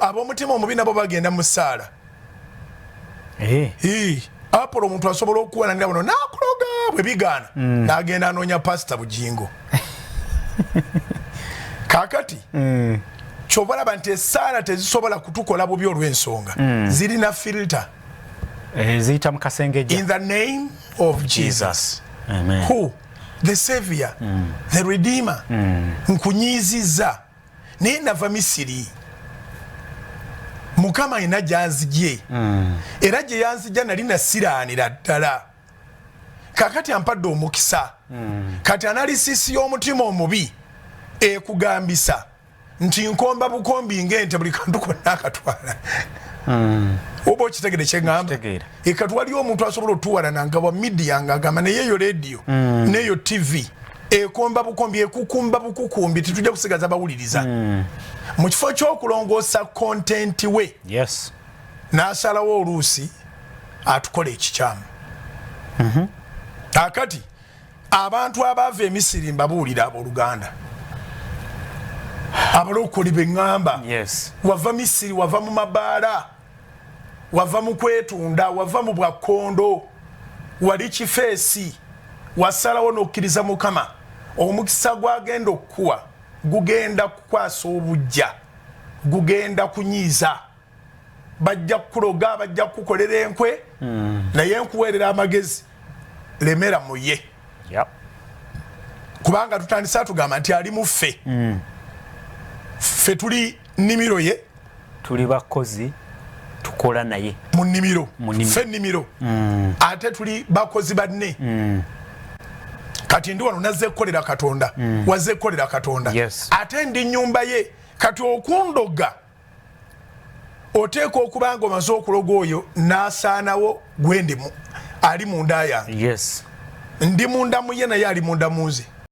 Ab'omutima omubi nabo bagenda mu ssaala. Eh. Apolo omuntu asobola okuwananira buno n'akuloga bwe bigaana n'agenda anoonya Pasita Bugingo. Kaakati kyova laba nti essaala tezisobola kutukola bubi olw'ensonga zirina filter. Eh, ziyita mu kasengejja. In the name of Jesus. Amen. Who the savior, the redeemer. Nkunyiizizza naye nava Misiri. Mukama alina gyanzigye era gye yanzijja nali nasiraanira ddala. Kakati ampadde omukisa. Kati analysis y'omutima omubi ekugambisa nti nkomba bukombi ng'ente, buli kantu konna akatwala. Oba okitegere kyeŋŋamba? Kitegeera. Ekati waliwo omuntu asobola otuwalana nga wa media ng'agamba naye eyo radio neyo TV ekomba bukombi, ekukumba bukukumbi, tetujja kusigaza bawuliriza. Mu kifo ky'okulongoosa content we n'asalawo oluusi atukola ekikyamu. Kakati abantu abaava Emisiri, mbabuulira abooluganda abalokole beŋŋamba, wava Misiri, wava mu mabaala, wava mu kwetunda, wava mu bwakkondo, wali kifeesi, wasalawo n'okkiriza Mukama. Omukisa gwagenda okukuwa gugenda kukwasa obujja, gugenda kunyiiza, bajja kukuloga, bajja kukukolera enkwe, naye nkuweerera amagezi, lemera muye. Kubanga tutandise atugamba nti ali mu ffe. Ffe tuli nnimiro ye. Tuli bakozi, tukola naye. Mu nnimiro. Mu nnimiro. Ffe nnimiro, ate tuli bakozi banne. Kati ndi wano nazze kukolera Katonda, wazze kukolera Katonda. Ate ndi nyumba ye. Kati okundoga oteeka okuba nga omaze okuloga oyo n'asaanawo gwendimu ali munda yange. Ndi munda mu ye, naye ali munda mu nze.